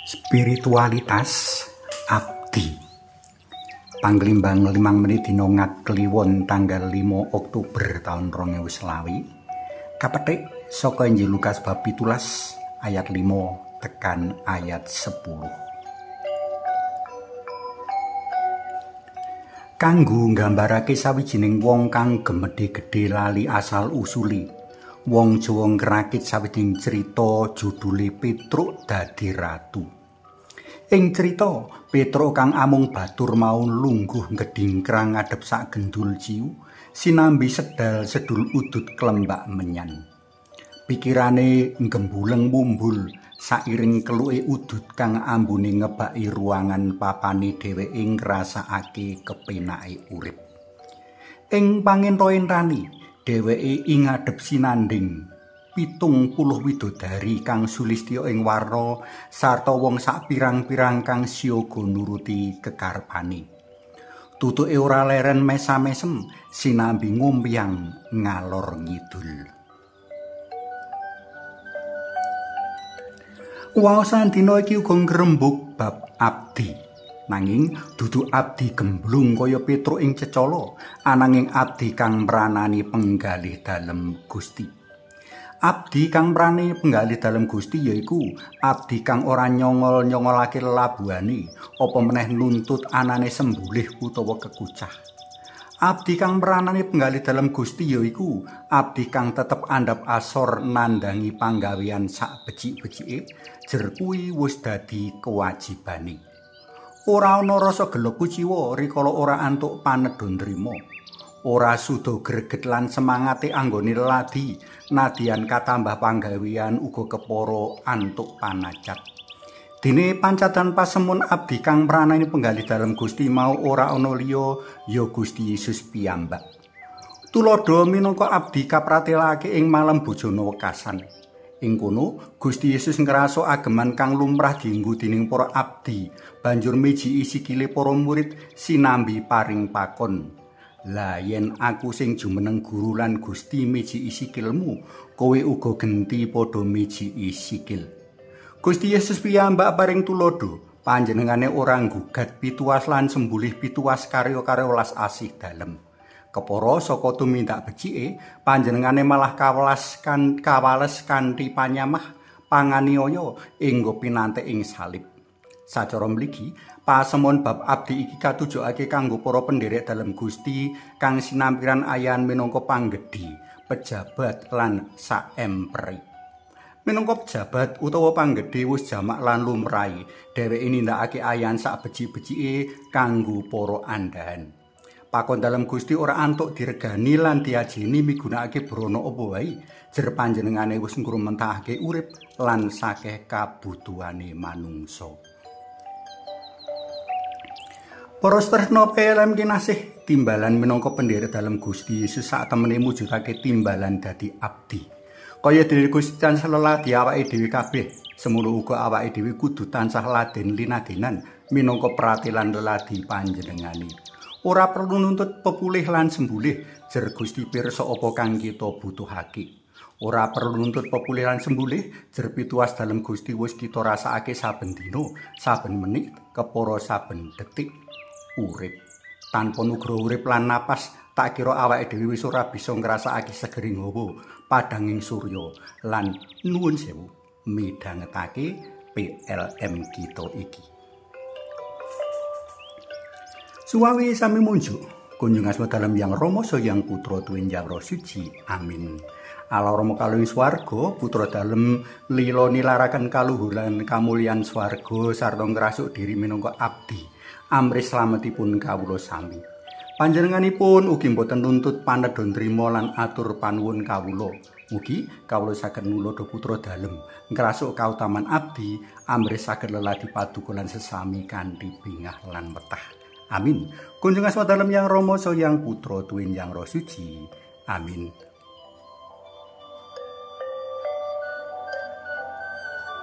Spiritualitas abdi. Panglimbang 5 menit dina Ngat Kliwon tanggal 5 Oktober taun 2020. Kapetik saka Injil Lukas bab 17 ayat 5 tekan ayat 10. Kanggo nggambarake sawijining wong kang gemedhe-gedhe lali asal usuli. Wong Jawa ngrakit sawijining crita judule Petruk Dadi Ratu. Ing crita, Petruk kang amung batur mau lungguh ngedingkrang ngadhep sak gendul ciu, sinambi sedal sedul udut klembak menyan. Pikirane nggembuleng mumbul sairing keluke udut kang ambune ngebaki ruangan papane dheweke ngrasakake kepenake urip. Ing pangenta-entani, dheweke ing ngadhep sinanding 70 widodari kang sulistya ing warna sarta wong sak pirang-pirang kang siaga nuruti kekarepane. Tutuke ora leren mesam-mesem sinambi ngombyang ngalor ngidul. Waosan dina iki uga ngrembug bab abdi. Nanging dudu abdi gemblung kaya Petruk ing cecala, ananging abdi kang mranani penggalih dalem Gusti. Abdi kang mrani penggalih dalem Gusti yaiku abdi kang ora nyongol-nyongolake lelabuhane, apa meneh nuntut anane sembulih utawa kekucah. Abdi kang mranani penggalih dalem Gusti yaiku abdi kang tetep andhap asor nandhangi panggawean sak becik-becike, jer kuwi wis dadi kewajibane. Ora ana rasa gelo kuciwa rikala ora antuk panedha nrima. Ora suda greget lan semangate anggone ladi, nadian katambah panggawean uga kepara antuk panacat. Dene pancatan pasemon abdi kang mranani penggalih dalem Gusti mau ora ana liya ya Gusti Yesus piyambak. Tuladha minangka abdi kapratelake ing malem bojone wekasan. Ing kono Gusti Yesus ngrasuk ageman kang lumrah dienggo dening para abdi, banjur mijiki sikile para murid sinambi paring pakon. Lah yen aku sing jumeneng guru lan Gusti mijiki sikilmu, kowe uga genti padha mijiki sikil. Gusti Yesus piyambak paring tuladha, panjenengane ora nggugat pituwas lan sembulih pituwas karya-karya welas asih dalem. Kepara saka tumindak becike, panjenengane malah kawales kanthi panyamah panganiaya inggo pinantik ing salib. Sacara mligi, pasemon bab abdi iki katujokake kanggo para penderek dalem Gusti kang sinampiran ayan minangka panggedhe, pejabat lan saemperi. Minangka pejabat utawa panggedhe wis jamak lan lumrahe, dheweke nindakake ayan sak becik-becike kanggo para andhahan. Pakon dalem Gusti ora antuk diregani lan diajeni migunakake brana apa wae, jer panjenengane wis ngrumentahake urip lan sakeh kabutuhane manungsa. Para tresna PLM kinasih, timbalan minangka penderek dalem Gusti Yesus sak temene mujudake timbalan dadi abdi. Kaya dene Gusti tansah leladi awake dhewe kabeh, semono uga awake dhewe kudu tansah laden linadenan minangka pratelan leladi panjenengane. Ora perlu nuntut pepulih lan sembulih, jer Gusti pirsa apa kang kita butuhake. Ora perlu nuntut pepulih lan sembulih, jer pituwas dalem Gusti wis kita rasakake saben dina, saben menit, kepara saben detik urip. Tanpa nugroho urip lan napas, tak kira awake dhewe wis ora bisa ngrasakake segering hawa, padhanging surya lan nuwun sewu midhangetake PLM kita iki. Suwawi sami munjuk kunjung asma dalem Yang Rama Sang Putra tuwin Yang Roh Suci. Amin. Allah Rama kalung swarga, putra dalem lila nilaraken kaluhuran kamulyan swarga sarta ngrasuk diri minangka abdi amrih slametipun kawula sami. Panjenenganipun ugi mboten nuntut panedha nrima lan atur panuwun kawula. Mugi kawula saged nuladha putra dalem ngrasuk kautaman abdi amrih saged leladi paduka lan sesami kanthi bingah lan betah. Amin. Kunjung asma dalem Yang Rama Sang Putra tuwin Yang Roh Suci. Amin.